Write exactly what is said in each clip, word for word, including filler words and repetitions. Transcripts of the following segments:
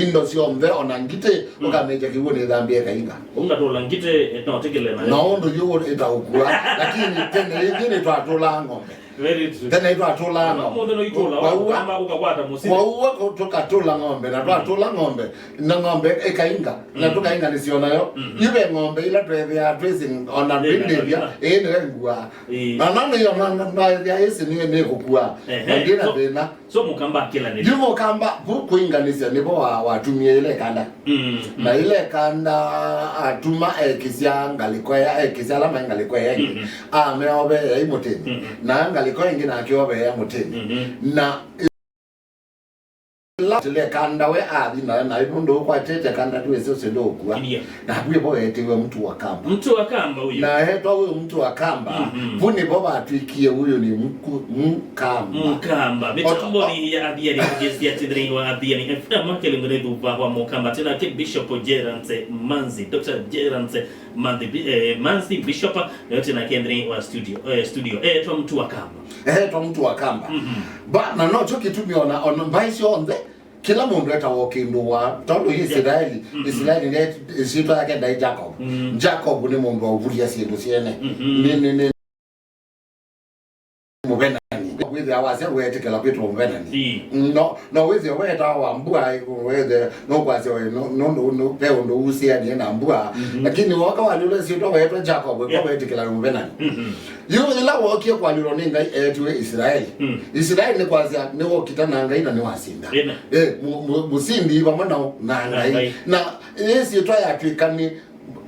indo syonthe, ona ngitĩ, mm, ũkamĩkya kĩw'ũ nĩthambie ĩkainga. Ũngatũla ngitĩ, eh, no tĩkĩle nayo. No ũndũ yu ĩtaũkua, lakini tene ithyĩ nĩtwatũlaa ng'ombe. Very true. Tene itwatũlaa ng'ombe. Mũthenya itũla, waua, ũkakwata mũsili. Waua kũ-, tũkatũla ng'ombe, na twatũla ng'ombe, na ng'ombe ĩkainga, na, mm, tũkainganĩsya nayo. Mm-hmm. Yu ve ng'ombe ila tweethĩaa twĩsĩ ona ndwĩndĩthya, ĩĩ, nĩyo ĩkuaa. Ĩĩ. Na, na nĩyo, na, na, na ĩthĩa ĩsĩ nĩ, nĩkũkua. Ehe. Na ndĩna thĩna. So Mũkamba akĩlanĩlya. Yu Mũkamba, vu kũinganĩsya nĩvo wa-, watumie ĩla ĩkanda. Mm, mm. Na ĩla ĩkanda atuma ekĩsya ngalĩko ya, ekĩsya ala maĩ ngalĩko ya ĩngĩ. Mm-hmm. Ameoveea ĩ mũtĩnĩ. Mm-hmm. Na ngalĩko ĩngĩ nake oveea mũtĩnĩ. Mm-hmm. Na ĩla ĩla ĩkanda we athi nayo, na ĩvũndũ ũkwatĩte kanda ndwĩsĩ ũsĩ ndũkua. Yeah. Na akw'ĩ vo eetiwe mtu wa kamba. Mtu wa kamba huyu. Na etwa huyu mtu wa kamba. Mm-hmm. Vu nĩvo vatwĩkie huyu nĩ mku-, Mũkamba. Mũkamba. Mĩtamboni ya Athiani, kũkĩsya tithĩrĩ wa Athiani F M, kĩlungu nĩ thuva wa Mũkamba. Tena ke Bishop Gerance Manzi, Doctor Gerance Manzi, bi-, eh, Manzi Bishop, eh, tena ke nthĩnĩ wa studio, eh, studio. Eh, etwa mtu wa kamba. Etwa mtu wa kamba. Mm-hmm. Ba, na no kyo kĩtumi ona, ona mbaĩ syonthe, kĩla mũndũ etawa o kĩndũ wa, tondũ Israeli, mm-hmm, Israeli nĩ, ĩsyĩtwa yake ndaĩ Jacob. Mm. Jacob nĩ mũndũ wa ũvulya syĩndũ syene. Mm-hmm. Nĩ, nĩ, nĩ mũvenani. Wĩthĩa wasya weetĩkĩla kwĩtwa mũvenani. Ii. No, no wĩthĩa weetawa wa mbua, wĩthĩa nũkwasya we, no, no, no, no, ve ũndũ ũhusianie na mbua. Mm-hmm. Lakini woka walyũla ĩsyĩtwa weetwa Jacob, ĩkwa, yeah, weetĩkĩla wĩ mũvenani. Mm-hmm. Yu ĩla wookie kũalyũlwa nĩ Ngai eetiwe Isilaeli. Mm. Isilaeli nĩ kwasya nĩwokita na Ngai na nĩwasinda. Amen. Eh, mu-, mu-, mũsindi vamwe na, na Ngai. Na Ngai. Na ĩsyĩtwa yatw'ĩka nĩ,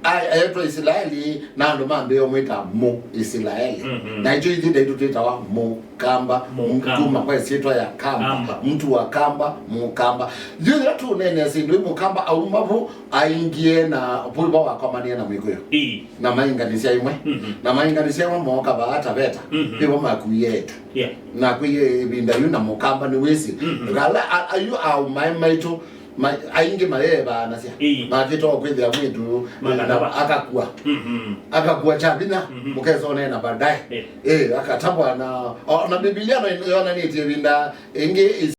a-, eetwa Isilaeli, na andũ mambĩĩa ũmwĩta Mũisilaeli. Mm-hmm. Na ĩkyo ithyĩ ndaitũ twĩtawa Mũkamba. Mũkamba. Kuma kwa ĩsyĩtwa ya kamba. Kamba. Mtu wa kamba, Mũkamba. Yu ĩla tũneenea syĩndũ ii Mũkamba auma vu, aingie na vu ivo wakomanie na Mwĩkũyũ. Ii. Na mainganisya imwe. Mhm. Na mainganisya imwe mooka vaa Taveta. Mhm. Ivo makuie etu. Yeah. Na kũie ĩvinda yu na Mũkamba nĩwĩsĩ. Mhm. Vala a-, ayu aũmae maitũ, ma-, aingĩ mayeevaanasya. Ii. Makĩtwa kwĩthĩa mwĩtu, na akakua. Mhm. Akakua kya vinya, mhm, mũkesonea na baadaye. Yeah. Eh, akatambwa na, o, na Biblia no yonanĩtye ĩvinda ĩngĩ